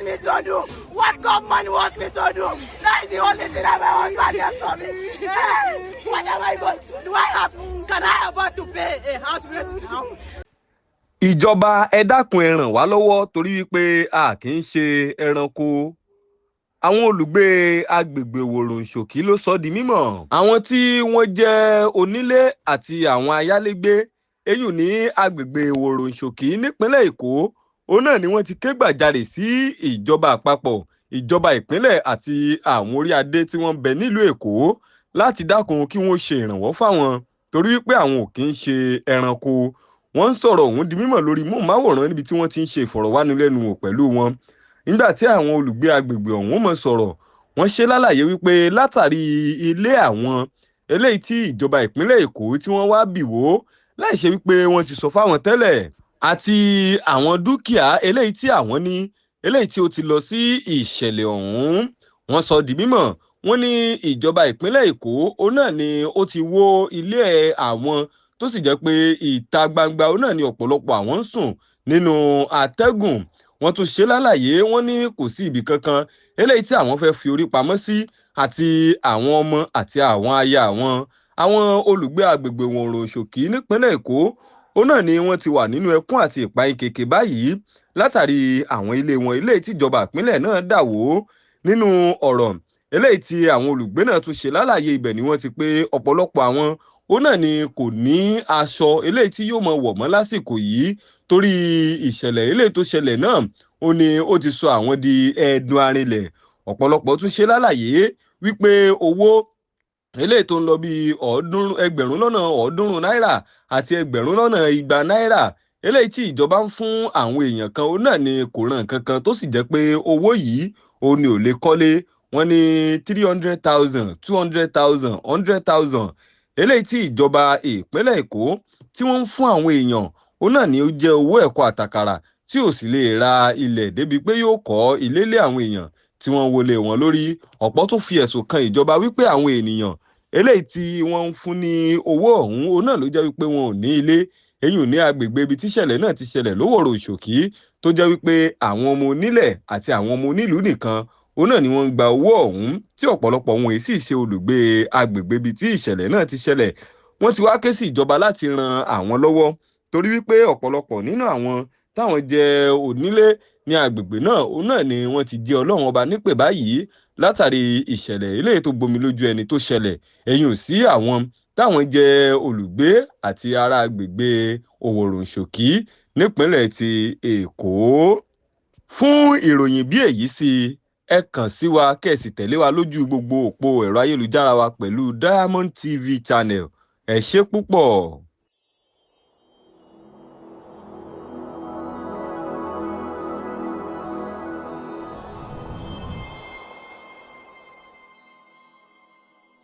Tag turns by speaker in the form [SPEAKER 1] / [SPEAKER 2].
[SPEAKER 1] Me to do? What government wants me to do? That is the only thing that my husband gets for me. Hey, what am I going? Do I have? Can I afford to pay a house rent now?
[SPEAKER 2] Ìjọba, ẹ dákun, ẹ ràn wá lọ́wọ́ torí wípé a kì í ṣe ẹranko. Àwọn olùgbé agbègbè Wòròǹṣòkí ló sọ ọ́ di mímọ̀. Àwọn tí wọ́n jẹ́ onílé àti àwọn ayálégbé eyín ní agbègbè Wòròǹṣòkí nípínlẹ̀ Èkó, òun náà ni wọ́n ti ké gbàjarè sí ìjọba àpapọ̀, ìjọba ìpínlẹ̀ àti àwọn orí adé tí wọ́n ń bẹ nílùú Èkó láti dákun kí wọ́n ṣe ìrànwọ́ fáwọn torí wípé àwọn ò kì í ṣe ẹranko. Wọ́n ń sọ̀rọ̀ ọ̀hún di mímọ̀ lórí móhùnmáwòrán níbi tí wọ́n ti ń ṣe ìfọ̀rọ̀wánilẹ́nuwò pẹ̀lú wọn. Nígbà tí àwọn olùgbé agbègbè ọ̀hún mọ̀ sọ̀rọ̀, wọ́n ṣe lálàyé wípé látàrí ilé àwọn eléyìí tí ìjọba ìpínlẹ̀ Èkó tí wọ́n wá bì wó láì ṣe wípé wọ́n ti sọ fáwọn tẹ́lẹ̀, àti àwọn dúkìá eléyìí tí àwọn ní eléyìí tí ó ti lọ sí ìṣẹ̀lẹ̀ ọ̀hún. Wọ́n sọ di mímọ̀, wọ́n ní ìjọba ìpínlẹ̀ Èkó òun náà ni ó ti wó ilé àwọn, tó sì jẹ́ pé ìta gbangba òun náà ni ọ̀pọ̀lọpọ̀ àwọn ń sùn nínú atẹ́gùn. Wọ́n tún ṣe lálàyé, wọ́n ní kò sí ibì kankan eléyìí tí àwọn fẹ́ fi orí pamọ́ sí àti àwọn ọmọ àti àwọn aya àwọn. Àwọn olùgbé agbègbè Wòròǹṣòkí nípínlẹ̀ Èkó òun náà ni wọ́n ti wà nínú ẹkún àti ìpayínkeke báyìí látàrí àwọn ilé wọn eléyìí tíjọba ìpínlẹ̀ náà dà wó. Nínú ọ̀rọ̀ eléyìí tí àwọn olùgbé náà tún ṣe lálàyé, ibẹ̀ ni wọ́n ti pé ọ̀pọ̀lọpọ̀ àwọn òun náà ni kò ní aṣọ eléyìí tí yóò mọ wọ̀ mọ́ lásìkò yìí torí ìṣẹ̀lẹ̀ eléyìí tó ṣẹlẹ̀ náà ó ní ó ti sọ àwọn di ẹ̀ẹ́dùn arinlẹ̀. Ọ̀pọ̀lọpọ̀ tún ṣe lálàyé wípé owó eléyìí tó ń lọ bíi 300,000 náírà àti 200,000 náírà eléyìí tí ìjọba ń fún àwọn èèyàn kan, òun náà ni kò ràn kankan, tó sì jẹ́ pé owó yìí òun ni ò lè kọ́lé. Wọ́n ní 300,000, 200,000, 100,000 eléyìí tí ìjọba ìpínlẹ̀ Èkó tí wọ́n ń fún àwọn èèyàn, òun náà ni ó jẹ́ owó ẹ̀kọ́ àtàkàrà tí ò sì lè ra ilẹ̀ débi pé yóò kọ́ ilé lé àwọn èèyàn tí wọ́n wọlé wọn lórí. Ọ̀pọ̀ tún fi ẹ̀sùn kan ìjọba wípé àwọn ènìyàn eléyìí tí wọ́n ń fún ní owó ọ̀hún, òun náà ló jẹ́ wípé wọn ò ní ilé eyín ní agbègbè ibi tíṣẹ̀lẹ̀ náà ti ṣẹlẹ̀ lówòrò-ṣòkí, tó jẹ́ wípé àwọn ọmọ onílẹ̀ àti àwọn ọmọ onílùú nìkan òun náà ni wọ́n ń gba owó ọ̀hún, tí ọ̀pọ̀lọpọ̀ wọn èyí sì ṣe olùgbé agbègbè ibi tí ìṣẹ̀lẹ̀ náà ti ṣẹlẹ̀. Wọ́n ti wá ké sí ìjọba láti ran àwọn lọ́wọ́ torí wípé ọ̀pọ̀lọpọ̀ nínú àwọn táwọn jẹ́ onílé ní agbègbè náà, òun náà ni wọ́n ti jẹ́ Ọlọ́run ọba nípè báyìí látàrí ìṣẹ̀lẹ̀ eléyìí tó gbomi lójú ẹni tó ṣẹlẹ̀ ẹ̀yìn ò sí àwọn táwọn jẹ́ olùgbé àti ará agbègbè Òwòròǹṣòkí nípínlẹ̀ ti Èkó. Fún ìròyìn bí èyí sí, ẹ kàn sí wa kẹ́ ẹ sì tẹ̀lé wa lójú gbogbo òpó ẹ̀rọ ayélujára wa pẹ̀lú Diamond TV Channel. Ẹ ṣé púpọ̀.